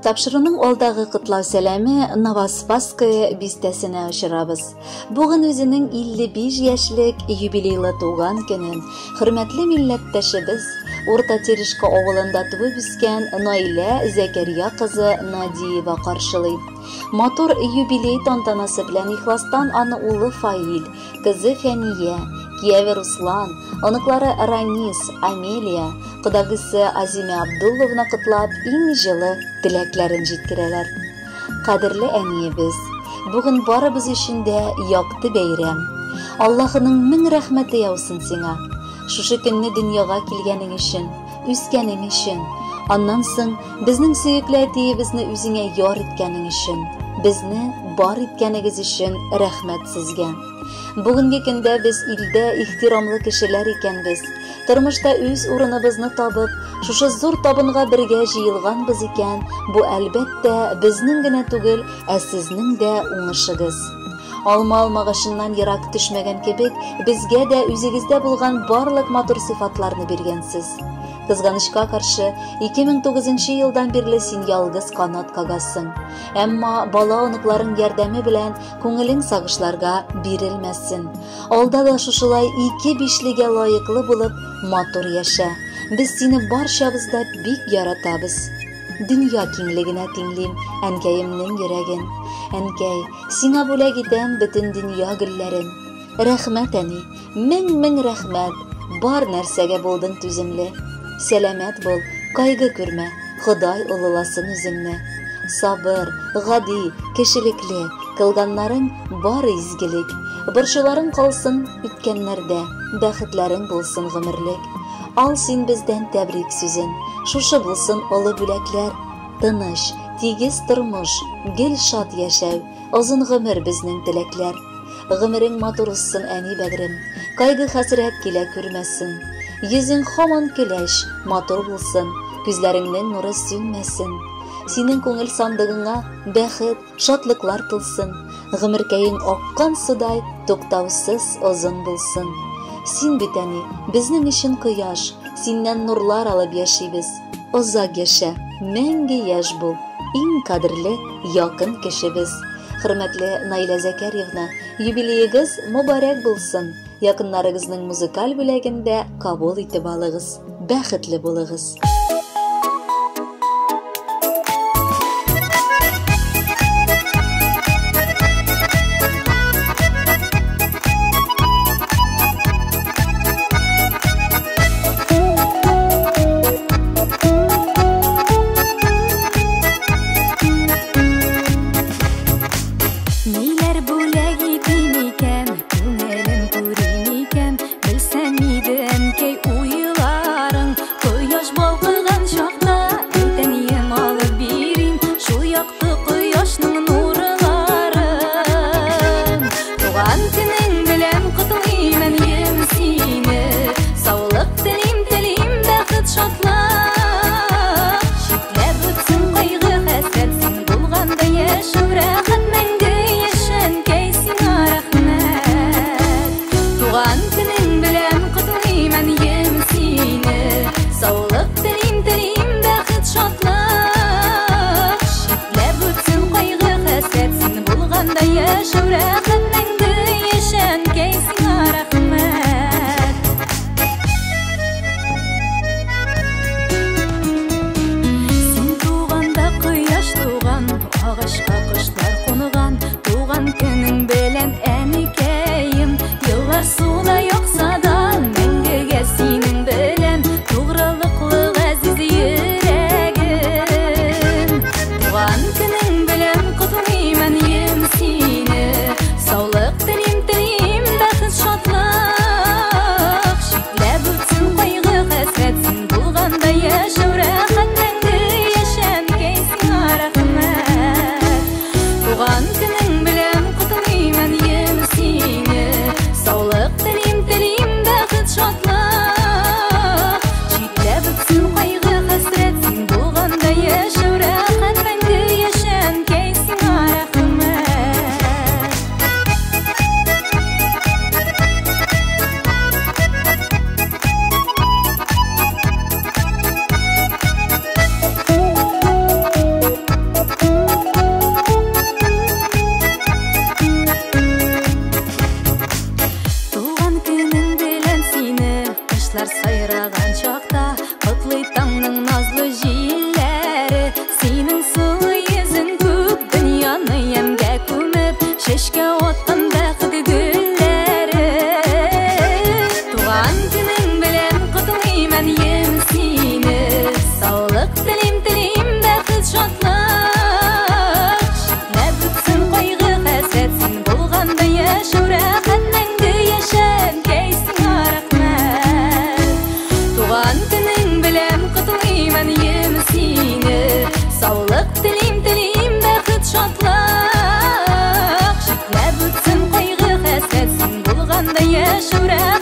Тапшыруның алдагы котлау сәламе Новоспасское бистәсенә очырабыз. Бүген үзенең 55 яшьлек юбилейлы туган көнен хөрмәтле милләттәшебез, Урта Терешка авылында туып үскән Наилә Зәкәрия кызы Надиева каршылый. Матур юбилей тантанасы белән ихластан аны улы Фаил, кызы Фәния, кияве Руслан, оныклары Ранис, Амелия, кодагысы Азимә Абдулловна котлап, иң җылы теләкләрен җиткерәләр. Кадерле әниебез, бүген барыбыз өчен дә якты бәйрәм. Аллаһының мең рәхмәте яусын сиңа. Шушы көнне дөньяга килгәнең өчен, үскәнең өчен, аннан соң безнең сөекле әтиебезне үзеңә яр иткәнең өчен, безне бар иткәнегез өчен рәхмәт сезгә. Бүгенге көндә без илдә ихтирамлы кешеләр икәнбез. Тормышта үз урыныбызны табып, шушы зур табынга бергә җыелганбыз икән, бу әлбәттә безнең генә түгел, ә сезнең дә уңышыгыз. Алма алмагачыннан ерак төшмәгән кебек, безгә дә үзегездә булган барлык матур сыйфатларны биргәнсез. Кызганычка каршы, 2009 елдан бирле син ялгыз канат кагасың. Әмма бала оныкларың ярдәме белән күңелең сагышларга бирелмәсен. Алда да шушылай ике бишлегә лаеклы булып, матур яшә. Без сине барчабыз да бик яратабыз. Дөнья киңлегенә тиңлим әнкәемнең йөрәген. Әнкәй, сиңа бүләк итәм бөтен дөнья гөлләрен. Рәхмәт, әни, мең-мең рәхмәт, бар нәрсәгә булдың түземле. Сәламәт бул, кайгы күрмә, Ходай олыласын үзеңне. Сабыр, гади, кешелекле, кылганнарың бары изгелек. Борчуларың калсын үткәннәрдә, бәхетләрең булсын гомерлек. Ал син бездән тәбрик сүзен, шушы булсын олы бүләкләр. Тыныч, тигез тормыш, гел шат яшәү, озын гомер безнең теләкләр. Гомерең матур узсын, әни бәгърем, кайгы-хәсрәт килә күрмәсен. Йөзең һаман көләч, матур булсын, күзләреңнең нуры сүнмәсен. Синең күңел сандыгыңа бәхет, шатлыклар тулсын. Гомеркәең аккан судай туктаусыз озын булсын. Син бит, әни, безнең өчен кояш, синнән нурлар алып яшибез. Озак яшә, мәңге яшь бул, иң кадерле, якын кешебез. Хөрмәтле Наилә Зәкәрьевна, юбилеегыз мөбарәк булсын! Якыннарыгызның музыкаль бүләген дә кабул итеп алыгыз. Бәхетле булыгыз! Ниләр бүләк итим икән, күңелем күрим икән, белсәм иде, әнкәй, уйларың. Кояш балкыган чакта, әйтәнием алып бирим, шул якты кояшның нурларын. Туган көнең белән котлыйм, әнием, сине. Саулык телим, телим, бәхет, шатлык. Читләп үтсен кайгы, хәсрәт, син булганда яшәү рәхәт, мәңге яшә, әнкәй, сиңа рәхмәт. Туган көнең белән котлыйм, әнием, сине. Саулык телим, телим, бәхет, шатлык. Читләп үтсен кайгы, хәсрәт, син булганда яшәү рәхәт, мәңге яшә, әнкәй, сиңа рәхмәт. Син туганда кояш туган, агачка кошлар кунган. Туган көнең белән, әникәем, еллар суда акса да, мәңгегә синең белән тугрылыклы газиз йөрәгем. Туган көнең белән котлыйм, әнием, сине. Яшәү рәхәт.